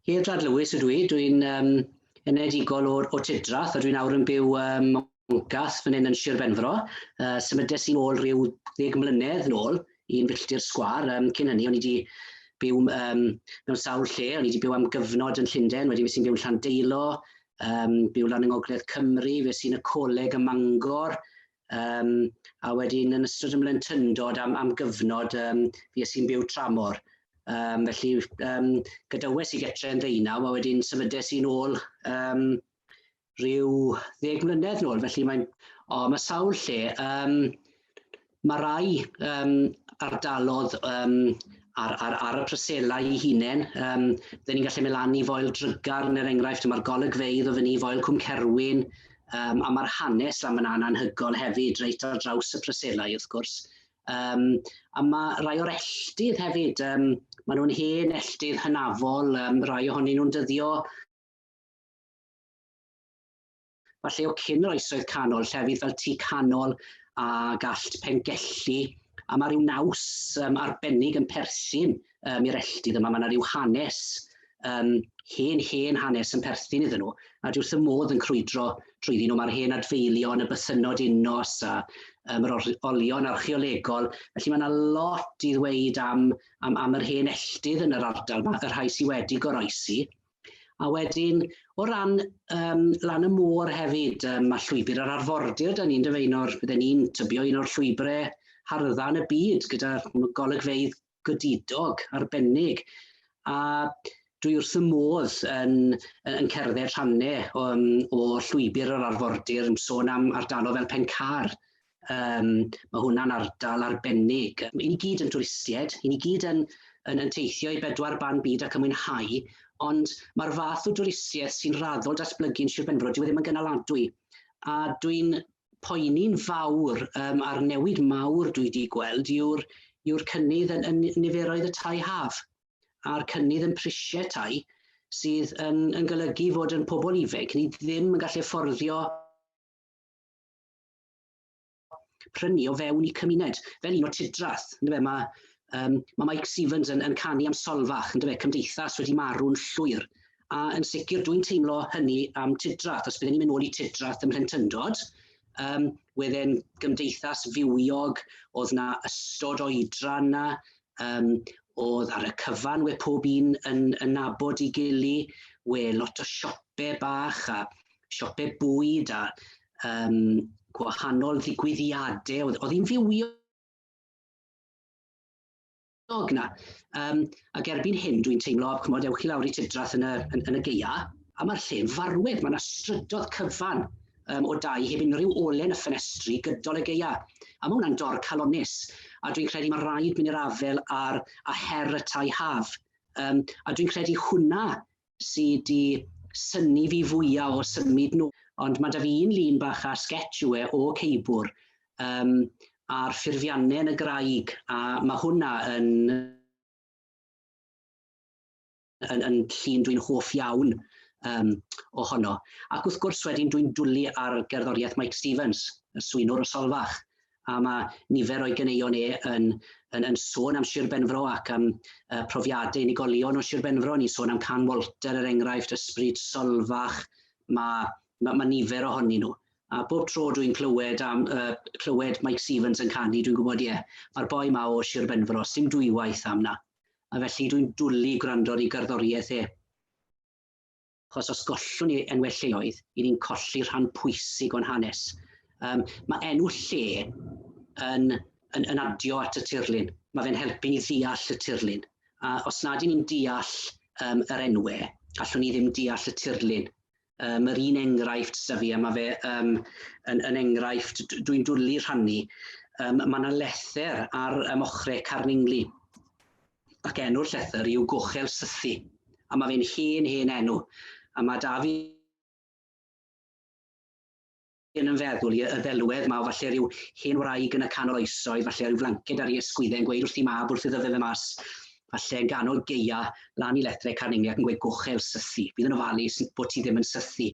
Hedrad Lewis ydw i, dwi'n enedigol o Tidrath a dwi'n awr yn byw Moncath fan hyn yn Sir Benfro. Symudes i nôl rhyw 10 mlynedd nôl, un filltir sgwâr. Cyn hynny o'n i wedi byw mewn sawl lle, o'n i wedi byw am gyfnod yn Llundain, wedyn fues i'n byw yn Llandeilo, byw lan yng Ngogledd Cymru, fues i'n y coleg ym Mangor, a wedyn yn ystod y mlentyndod am gyfnod fues i'n byw tramor. Felly gadawes i getre yn 19 a wedyn symudes i'n ôl rhyw 10 mlynedd nôl, felly mae sawl lle. Mae rai ardalodd ar y Preselau eu hunain. Bydden ni'n gallu mynd lan i Foel Drygarn er enghraifft, mae'r golygfeydd o fyny Foel Cwm Cerwyn, a mae'r hanes lan fyna'n anhygoel hefyd, reit ar draws y Preselau wrth gwrs. A mae rai o'r elltydd hefyd, maen nhw'n hen elltydd hynafol, rai ohonyn nhw'n dyddio falle o cyn yr oesoedd canol, llefydd fel Tŷ Canol a Gallt Pengelli, a mae rhyw naws arbennig yn perthyn i'r elltydd yma, mae yna rhyw hanes, hen hanes yn perthyn iddyn nhw, a dwi wrth y modd yn crwydro trwyddyn nhw, mae'r hen adfeilion, y bythynnod unnos a yr olion archeolegol, felly mae yna lot i ddweud am yr hen elltydd yn yr ardal, y rhai sydd wedi goroesi. A wedyn, o ran lan y môr hefyd, mae llwybr yr arfordir, da ni'n dyfeinor, bydden ni'n tybio un o'r llwybrau hardda yn y byd, gyda golygfeydd godidog arbennig. A dwi wrth y modd yn cerdded rhannau o llwybr yr arfordir, yn sôn am ardaloedd fel Pencar. Mae hwnna'n ardal arbennig. I ni gyd yn twristiaid, i ni gyd yn teithio i bedwar ban byd ac yn mwynhau, ond mae'r fath o dwristiaeth sy'n raddol datblygu yn Sir Benfro, dyw e ddim yn gynaladwy. A dwi'n poeni'n fawr a'r newid mawr dwi wedi gweld yw'r cynnydd yn niferoedd y tai haf, a'r cynnydd yn prisiau tai sydd yn golygu fod yn pobl ifanc ni ddim yn gallu fforddio prynu o fewn i cymuned, fel un o Tidrath, yndyfe, mae Mike Stevens yn canu am Solfach, yndyfe, cymdeithas wedi marw'n llwyr, a yn sicr dwi'n teimlo hynny am Tidrath, os bydden ni'n mynd nôl i Tidrath ym mhlentyndod, wedd e'n gymdeithas fywiog, oedd na ystod oedran na, oedd ar y cyfan we pob un yn nabod i gili, we lot o siope bach a siope bwyd a gwahanol ddigwyddiadau, oedd hi'n fywiog na. Ac erbyn hyn dwi'n teimlo, ch'mod, ewch i lawr i Tidrath yn y gaea, a mae'r lle'n farwedd, mae yna strydodd cyfan o dai heb unrhyw olen y ffenestri gydol y gaea. A mae hwnna'n dorcalonnus, a dwi'n credu mae rhaid mynd i'r afael ar a her y tai haf. A dwi'n credu hwnna sydd wedi synnu fi fwyaf o symud nhw. Ond mae 'da fi un lun bach a sketch yw e o Ceibwr a'r ffurfiannau yn y graig, a mae hwnna yn llun dwi'n hoff iawn ohono. Ac wrth gwrs wedyn dwi'n dwlu ar gerddoriaeth Mike Stevens, y swynwr o Solfach, a mae nifer o'i ganeuon e yn sôn am Sir Benfro ac am profiadau unigolion o Sir Benfro. Ni'n sôn am Can Walter er enghraifft, Ysbryd Solfach, mae nifer ohonyn nhw. A bob tro dwi'n clywed Mike Stevens yn canu, dwi'n gwybod ie, mae'r boi ma o Sir Benfro, sdim dwywaith am na. A felly dwi'n dwlu gwrando ar ei gerddoriaeth e. Achos os gollwn ni enwau lleoedd, i ni'n colli rhan pwysig o'n hanes. Mae enw lle yn adio at y tirlun. Mae fe'n helpu ni ddeall y tirlun. A os nad y'n ni'n deall yr enwau, allwn ni ddim deall y tirlun. Yr un enghraifft sy fi, a mae fe yn enghraifft dwi'n dwlu rhannu, mae yna lethr ar ochrau Carningli, ac enw'r llethr yw Gochel Sythu, a mae fe'n hen enw, a mae da fi yn feddwl i y ddelwedd ma o falle rhyw hen wraig yn y canol oesoedd, falle rhyw flanced ar ei ysgwyddau yn gweud wrth ei mab wrth iddo fe fe mas, falle yn ganol gaea lan i lethrau Carningli ac yn gweud Gochel Sythu, bydd yn ofalus bod ti ddim yn sythu.